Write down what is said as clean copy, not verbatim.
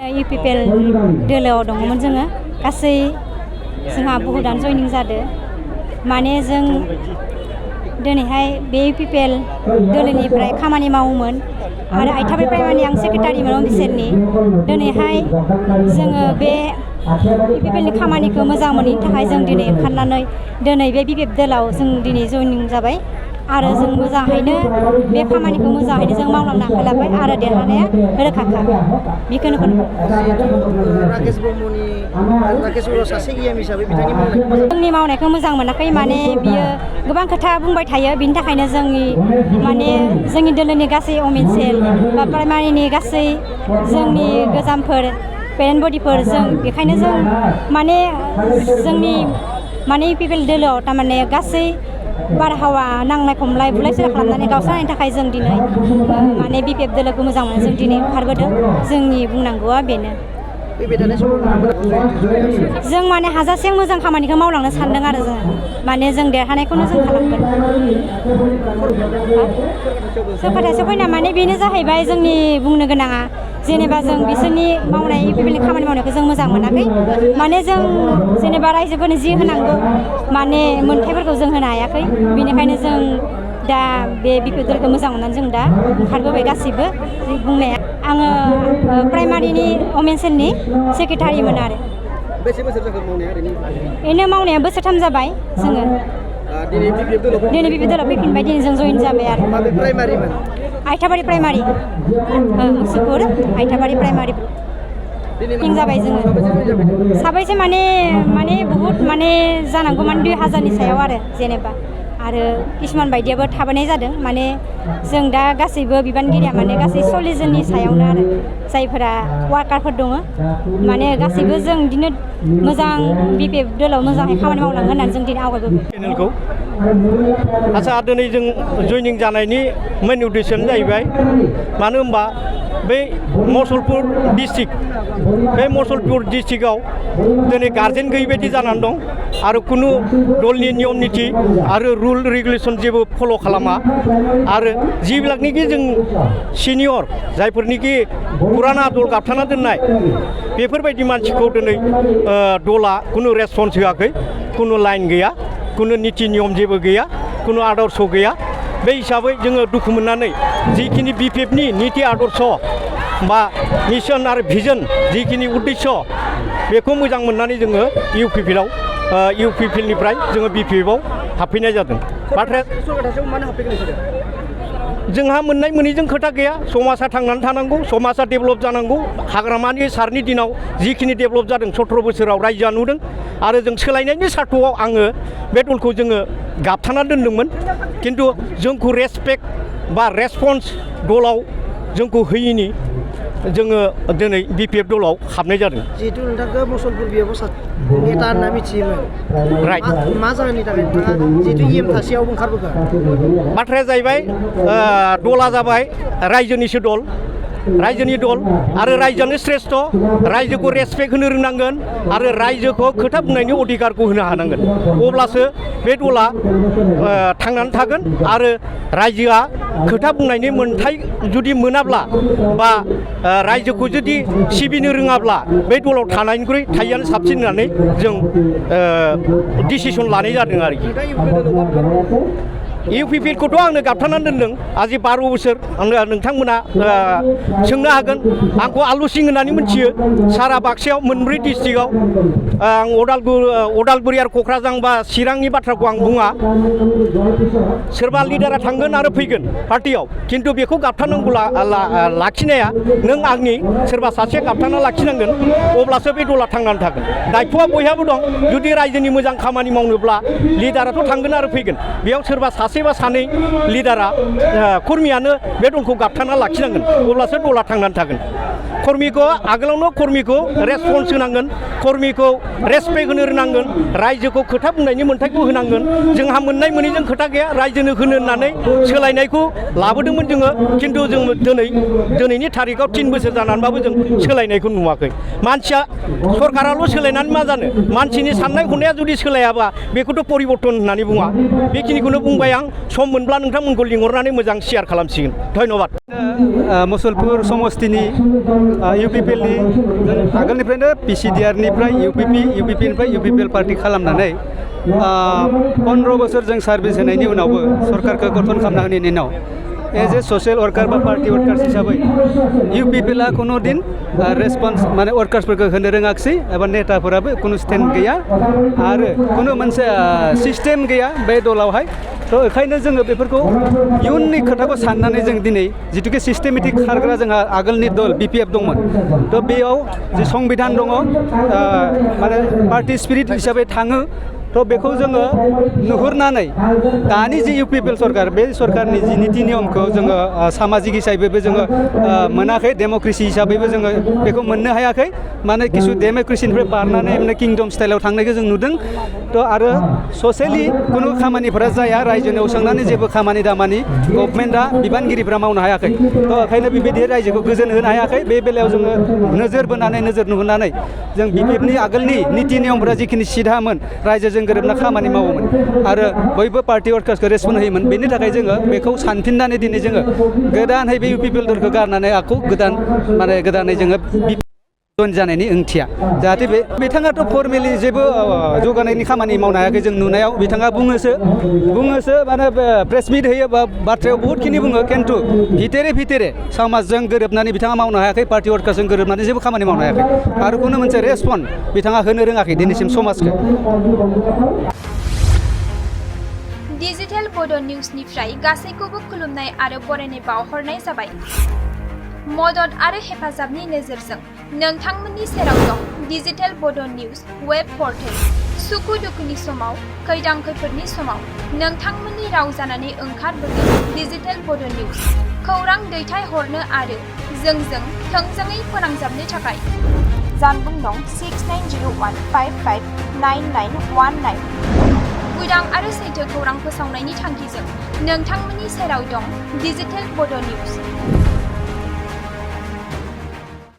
UPPL दोलोआव दङमोन जोङो गासै जोंहा बहुदानो जयनिं जादों माने जों दिनैहाय बे UPPL दोलोनिफ्राय खामानि मावोमोन आरो आइथाबारि प्राइमारि आं सेक्रेटारिमोन बिसोरनि दिनैहाय जोङो बे UPPLनि खामानिखौ मोजां मोनैनि थाखाय जों दिनै ओंखारनानै दिनै बे BPF दोलोआव जों दिनै जयनिं जाबाय आरो जों मोजाङैनो बे खामानिखौ मोजाङैनो जों मावलांनो आखाइ लाबाय आरो देरहानाया रोखाखा बेखौनो राकेश ब्रह्मनि राकेश बर' सासे EM हिसाबै बिथांनि मावनायखौ जोंनि मावनायखौ मोजां मोनाखै माने बियो गोबां खोथा बुंबाय थायो बिनि थाखायनो जोंनि दोलोनि गासै अमेनसेल बा प्राइमारिनि गासै जोंनि गोजामफोर पेरेन्ट बडिफोर जों बेखायनो जों माने जोंनि UPPL दोलोआव थारमाने गासै बारहावा नांलाय खमलाय बुलाय सोलाय खालामनानै गावस्रानायनि थाखाय जों दिनै माने BPF दोलोखौ मोजां मोनो जों दिनै ओंखारबोदों जोंनि बुंनांगौआ बेनो जों माने हाजासे मोजां खामानिखौ मावलांनो सानदों आरो जों माने जों देरहानायखौनो जों खालामगोन सोरखारा फैना माने बेनो जाहैबाय जोंनि बुंनो गोनाङा जेनेबा जों बिसोरनि मावनाय UPPLनि खामानि मावनायखौ जों मोजां मोनाखै माने जों जेनेबा रायजोफोरनो जि होनांगौ माने मोन्थाइफोरखौ जों होनो हायाखै बेनिखायनो जों दा बे BPF दोलोखौ मोजां मोननानै जों दा ओंखारबोबाय गासैबो बुंनाया आङो प्राइमारिनि अमेनसेलनि सेक्रेटारिमोन आरो बेसे बोसोर जाखो मावनाया ओरैनो मावनाया बोसोरथाम जाबाय जोङो दिनै BPF दोलोआव फैफिनबाय दिनै जों जयेन जाबाय आरो प्राइमारिमोन आइथाबारि प्राइमारि मुसुलपुर आइथाबारि प्राइमारि जाबाय जोङो साबैसे माने बहुत माने जानांगौ माने 2000नि सायाव आरो जेनेबा आरो किसुमान बायदियाबो थाबोनाय जादों माने जों दा गासैबो बिबानगिरिया माने गासै 40 जननि सायावनो आरो जायफोरा वार्कारफोर दङ माने गासैबो जों बिदिनो मोजां BPF दोलोआव मोजाङै खामानि मावलांगोन होननानै जों दिनै आवगायबोबाय चेनेलखौ आच्चा दिनै जों जयनिं जानायनि मेन उद्देश्यआनो जाहैबाय मानो होनबा बै मुसलपुर डिस्ट्रिक्टआव दिनै गार्जेन गैयि बायदि जानानै दं आरो खुनु दलनि नियम निथि आरो रुल रेगुलेसन जेबो फल' खालामा आरो जिबिलाकनिखि जों सिनियर जायफोरनिखि पुराना दल गाबथाना दोननाय बेफोरबायदि मानसिखौ दिनै दला खुनु रेसपन्स होआखै खुनु लाइन गैया खुनु निथि नियम जेबो गैया खुनु आदर्श गैया बे हिसाबै जोङो दुखु मोननानै जिखिनि BPFनि निथि आदर्श बा मिशन आरो भिजन जिखिनि उद्देश्य बेखौ मोजां मोननानै जोङो UPPLनिफ्राय जोङो BPFआव हाबफैनाय जादों जोंहा मोननाय मोनैजों खोथा गैया समाजा थांनानै थानांगौ समाजा डेभेलप जानांगौ हाग्रामानि सारनि दिनाव जिखिनि डेभेलप जादों 17 बोसोराव रायजोआ नुदों आरो जों सोलायनायनि सार्थआव आङो बे दलखौ जोङो गाबथाना दोनदोंमोन खिन्थु जोंखौ रेसपेक्ट बा रेसपन्स दलाव जोंखौ होयिनि जोङो दिनै BPF दलाव हाबनाय जादों जिहेतु नोंथांखौ मुसलपुर बेयावबो नेता होनना मिथियोमोन राइट मा जाहोननि थाखाय नोंथाङा जिहेतु EM थासेयावबो ओंखारबोखो बाथ्राया जाहैबाय दला जाबाय रायजोनिसो दल रायजोनि दल आरो रायजोआनो श्रेष्ठ रायजोखौ रेसपेक्ट होनो रोंनांगोन आरो रायजोखौ खोथा बुंनायनि अधिकारखौ होनो हानांगोन अब्लासो बे दला थांनानै थागोन आरो रायजोआ खोथा बुंनायनि मोन्थाय जुदि मोनाब्ला बा रायजोखौ जुदि सिबिनो रोङाब्ला बे दलाव थानायनिख्रुइ थायैआनो साबसिन होननानै जों डिसिसन लानाय जादों आरोखि UPPLखौथ' आंनो गाबथानानै दोनदों आजि 12 बोसोर नोंथांमोना सोंनो हागोन आंखौ आलु सिं होननानै मिथियो सारा बाक्सायाव मोनब्रै डिस्ट्रिक्टआव आं अदालगुरि आरो क'क्राझार बा चिरांनि बाथ्राखौ आं बुङा सोरबा लिडारा थांगोन आरो फैगोन पार्टियाव खिन्थु बेखौ गाबथानांगौ लाखिनाया नों आंनि सोरबा सासे गाबथाना लाखिनांगोन अब्लासो बे दला थांनानै थागोन दायथ'आ बयहाबो दं जुदि रायजोनि मोजां खामानि मावनोब्ला लिडाराथ' थांगोन आरो फैगोन बेयाव सोरबा सासे बा सानै लिडारा कर्मियानो बे दलखौ गाबथाना लाखिनांगोन अब्लासो दला थांनानै थागोन कर्मिखौ आगोलावनो कर्मिखौ रेसपन्स होनांगोन कर्मिखौ रेसपेक्ट होनो रोंनांगोन रायजोखौ खोथा बुंनायनि मोन्थायखौ होनांगोन जोंहा मोननाय मोनैजों खोथा गैया रायजोनो होनो होननानै सोलायनायखौ लाबोदोंमोन जोङो खिन्थु जों दिनैनि थारिखआव 3 बोसोर जानानैबाबो जों सोलायनायखौ नुवाखै मानसिया सरकाराल' सोलायनानै मा जानो मानसिनि साननाय हनाया जुदि सोलायाबा बेखौथ' परिबर्तन होननानै बुङा बेखिनिखौनो बुंबाय आं सम मोनब्ला नोंथांमोनखौ लिंहरनानै मोजां शेयार खालामसिगोन धन्यबाद मुसलपुर समस्तिनि UPPLनि आगोलनिफ्रायनो PCDR-निफ्राय UPPनिफ्राय पार्टि खालामनानै 15 बोसोर जों सार्भिस होनायनि उनावबो सरकारखौ गठन खालामना होनायनि उनाव एज ए ससियेल वर्कार बा पार्टि वर्कार हिसाबै UPPLआ कुनु दिन रेसपन्स माने वर्कार्सफोरखौ होनो रोङाखिसै एबा नेताफोराबो कुनु स्टेन्ड गैया आरो कुनु मोनसे सिस्टेम गैया बे दलावहाय थ' ओंखायनो जोङो बेफोरखौ इयुननि खोथाखौ साननानै जों दिनै जिथुके सिस्टेमेटिक खारग्रा जोंहा आगोलनि दल BPF दंमोन थ' बेयाव जि संबिधान दङ माने पार्टि स्पिरिट हिसाबै थाङो थ' बेखौ जोङो नुहुरनानै दानि जि UPPL सरकार बे सरकारनि जि निति नियमखौ जोङो सामाजिक हिसाबैबो जोङो मोनाखै डेम'क्रेसि हिसाबैबो जोङो बेखौ मोननो हायाखै माने किसु डेम'क्रेसिनिफ्राय बारनानै माने किंडम स्टाइलाव थांनायखौ जों नुदों थ' आरो ससियेलि कुनु खामानिफोरा जाया रायजोनियाव सोंनानै जेबो खामानि दामानि गभर्नमेन्टआ बिबानगिरिफ्रा मावनो हायाखै थ' ओंखायनो बेबायदि रायजोखौ गोजोन होनो हायाखै बे बेलायाव जोङो नोजोर नुहुरनानै जों BPFनि आगोलनि निति नियमफोरा जिखिनि सिधामोन रायजोजों गोरोबना खामानि मावोमोन आरो बयबो पार्टि वर्कार्सखौ रेसपन्स होयोमोन बेनि थाखाय जोङो बेखौ सानफिननानै दिनै जोङो गोदानहै बे UPPL दलखौ गारनानै गोदानै जोङो जइन जानायनि ओंथिया जाहाथे बिथाङाथ' फर्मेलि जेबो जौगानायनि खामानि मावनो हायाखै जों नुनायाव बिथाङा बुङोसो माने प्रेस मिट होयो बा बाथ्रायाव बहुतखिनि बुङो खिन्थु भितरे समाजजों गोरोबनानै बिथाङा मावनो हायाखै पार्टि वर्कार्सजों गोरोबनानै जेबो खामानि मावनो हायाखै आरो कुनु मोनसे रेसपन्स बिथाङा होनो रोङाखै दिनैसिम समाजखौ डिजिटेल बड' निउसनिफ्राय गासैखौबो खुलुमनाय आरो बरायनाय बावहरनाय जाबाय मदद आरो हेफाजाबनि नोजोरजों नोंथांमोननि सेराव दं डिजिटेल बड' निउस वेब पर्टेल सुखु दुखुनि समाव खैदां खैफोदनि समाव नोंथांमोननि राव जानानै ओंखारबोगोन डिजिटेल बड' निउस खौरां दैथायहरनो आरो जोंजों थोंजोङै फोनांजाबनो थाखाय जानबुं दं 6901559919 उदां आरो सैथो खौरां फोसावनायनि थांखिजों नोंथांमोननि सेराव दं डिजिटेल बड' निउस